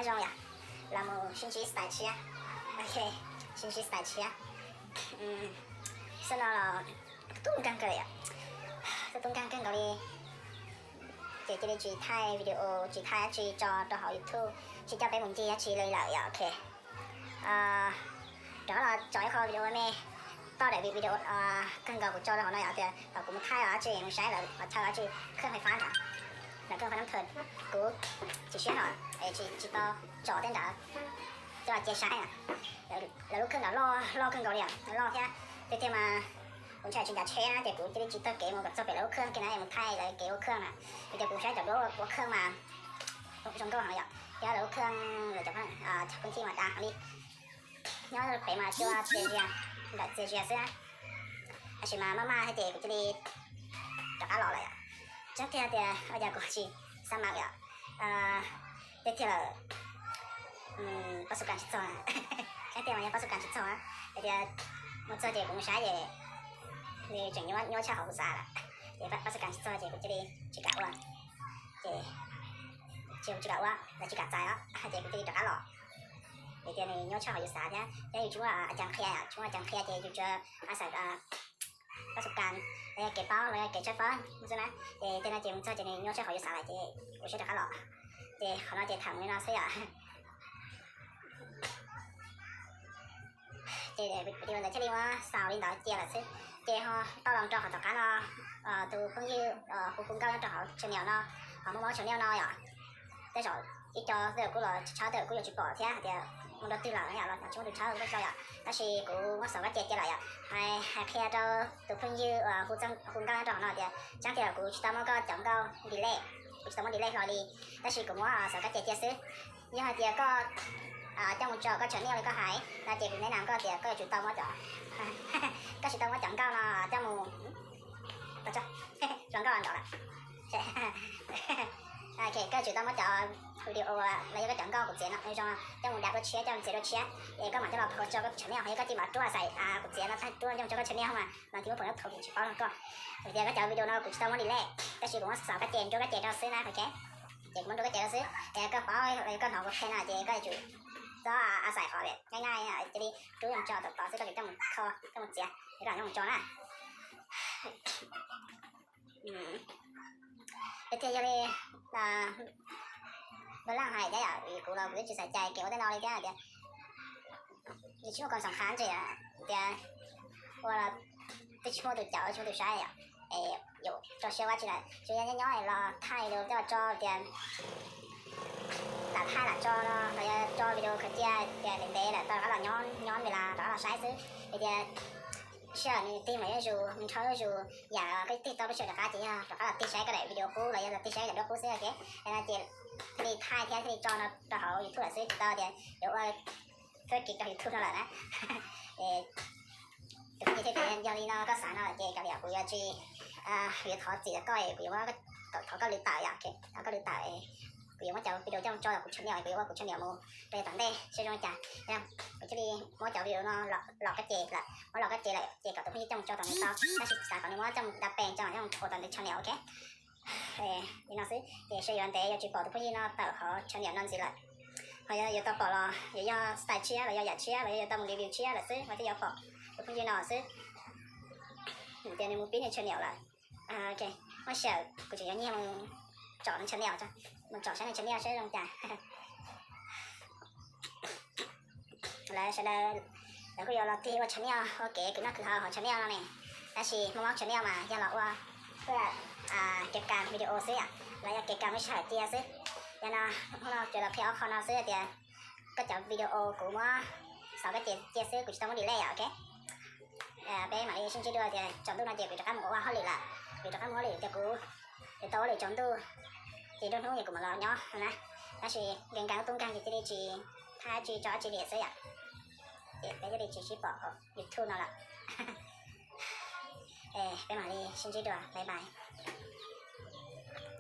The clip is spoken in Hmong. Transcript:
Zoo yom, los mus sib ntsib style tshiab. Ok, sib ntsib style tshiab. Xwb no los tub nkeeg kawg yom, tub nkeeg kawg nkaus li. Ces cia li tsis thaij video, tsis thaij dab tsi tso rau hauv YouTube, tsis coj peb mus ncig dab tsi li lawm yom. Ok, rov qab los tso ib qho video me, toj daim video kawg nkaus kuv tso rau hauv no yom, tias thaum kuv mus thaij los dab tsi mus saib lawv los chaw dab tsi, khwj fais fab ntawd, lawv khwj fais nab thawm, kuv tsis siab no, tsis tau tsom tej ntawd coj los cia saib na. Lawv lub khwj ntawd loj loj kawg nkaus li, loj thiab, tiag tiag mas kuv ntshai tsis ncav tsheb na ces kuv cia li tsis taug kev mus kom txog pem lawv lub khwj kiag na, mus thaij lawv kev ua khwj na. Vim tias kuv saib cov duab ua khwj mas zoo nkauj heev yom, thiab lawv lub khwj, lawv cov phooj ywg mas dav heev li. Nyob pem mas cua txias zias, ntawm txias zias xwb. Tab sis mas maj maj thiab ces kuv cia li rov qab los lawm yom. Tseeb tiag tias ua cas kuv tsis xav mam yom, tiag tiag lawm, pab xu kas tsis txog. Tseeb tiag mas yog pab xu kas tsis txog, tias mus txog ces kuv mus saib ces nws tseem nyuaj tshaj qhov kuv xav lawm. Ces pab xu kas tsis txog ces kuv cia li tsis kam ua, ces tsis kam ua, lawv tsis kam txais os, ces kuv cia li rov qab los. Vim tias nws nyuaj tshaj qhov yus xav thiab, thiab yus tsis muaj a cas qhia, tsis muaj a cas qhia ces yus tsuas a xav pab xu kas, los yog kev paub los yog kev tshawb fawb xwb na. Ces tej no ces mus txog ces nws nyuaj tshaj qhov yus xav lawm ces kuv siab rov qab los. Ces qhov no ces tham mus li no xwb yom. Ces video ntawd thiaj li muab xaus li ntawd cia lawm xwb. Ces ho tau los rau qhov tom qab no, tus phooj ywg hu hu nkauj nyob rau hauv channel no, hauv Hmoob Maub channel no yom. Tej zaum ib co tej zaum kuj los tsis tshawb, tej zaum kuj yuav tsis pom thiab hais tias mus rau twg lawm yom, los tsis muaj tus tshawb kuj tau yom. Tab sis kuv muab xaus kab cia cia lawm yom. Hais qhia rau tus phooj ywg hu nkauj nyob rau hauv no tias tseeb tiag kuv tsis tau muab koj cov nkauj delete, kuv tsis tau muab delete hlo li, tab sis kuv muab xaus kab cia cia xwb. Yog hais tias koj coj mus tso koj channel li koj hais no ces kuv nes nas koj tias koj yuav tsum tau muab cov, koj tsis tau muab cov nkauj no coj mus, cov nkauj no lawm, koj yuav tsum tau muab cov video los yog koj cov nkauj kuv txiav no zoo coj mus dav dua tshiab, coj mus txiav dua tshiab, es koj mam coj los post tso koj channel, yog koj cia li mam ruaj xais kuv txiav no tag ruaj coj mus tso koj channel mas no tis muab pom nyob thaum kuv tsis paub no koj. Vim tias koj cov video no kuv tsis tau muab delete, tab sis kuv muab xaus kab cia nruab kab cia rau xwb na, ok. Ces kuv muab nruab kab cia rau xwb, es koj paub koj hnov kuv qhia no ces koj yuav tsum txhob a xais qhov nyaj nyaj cia li rub coj mus tso tom tod xwb, koj yuav coj mus kho, coj mus txiav, es koj mam coj mus tso na. Tiag tiag yog li Npawg Laj hais thiab yom, vim kuv los kuv twb tsis xav cais kev ua tej no li thiab tias nws tsis muaj koom xoom qhav ntse tias ua los twb tsis muaj tus caum tsis muaj tus saib yom, es yuav tso siab ua dab tsi lawm, tsuas yog nyob nyob los thaij li tej tso tias lam thaij lam tso no los yog tso video khaws cia tias ntev ntev lawm tau rov qab los nyob nyob npe las rov qab los saib xwb, vim tias sij hawm nws tig mas yuav zus, nws nrhau yuav zus, yam koj tig tau lub sij hawm rov qab ces yog rov qab los tig saib koj daim video qub los yog los tig saib koj daim duab qub xwb, ok. Yog no ces thiaj li thaij thiab thiaj li tso no rau hauv YouTube lawm xwb, tsis tau tias yuav ua txuj kev rau YouTube no lawm na. Tus phooj ywg thiaj tias yog li no koj xav no ces kav liam kuv yuav tsis, yuav thov txim rau koj, kuv yuav muab, thov koj lwm tawm yom, thov koj lwm tawm, kuv yuav muab cov video coj mus tso los kuv channel, kuv yuav ua kuv channel mus rau tom ntej seb zoo li cas. Kuv thiaj li muab cov video no los koj ces lawm, muab los koj ces lawm ces kom tus phooj ywg coj mus tso tom ntej tau, tab sis xav kom nws muab coj mus da pes tso coj mus ua tom ntej channel, ok. Li no xwb ces seb yuav ntev yuav tsis pom tus phooj ywg no tawm qhov channel no ntxiv lawm. Ho yuav tau pom los yuav yog style tshiab los yog yam tshiab los yog yuav tau mus review tshiab lawm xwb mas thiaj yuav pom tus phooj ywg no xwb. Tias nws mus pib nws channel lawm. Ok, muaj sij hawm kuv tseem yuav nyiag mus tsom nws channel, mus tsom saib nws channel saib zoo cas. Lawv sawv daws lawv kuj yuav los tig ua channel ua kev khwv noj khwv haus hauv channel no ne. Tab sis Hmoob Maub channel mas yog los ua kev kas video xwb yom, los yog kev kas muaj sij hawm cia xwb. Yog no hnub no tsuas los qhia ob qho no xwb tias koj cov video kuv muab xaus kab cia cia xwb, kuv tsis tau muab delete yom, ok. Peb mam li sib ntsib dua tias tsaus ntuj no ces kuv rov qab mus ua hauj lwm lawm, kuv rov qab mus ua hauj lwm tias kuv yuav tau ua hauj lwm tsaus ntuj ces nruab hnub ces kuv mam los nyob na. Tab sis nkees nkees tub nkeeg ces cia li tsis thaij dab tsi tso dab tsi li xwb yom. Ces peb thiaj li tsis sib pom YouTube no lawm. Peb mam li sib ntsib dua, bye bye.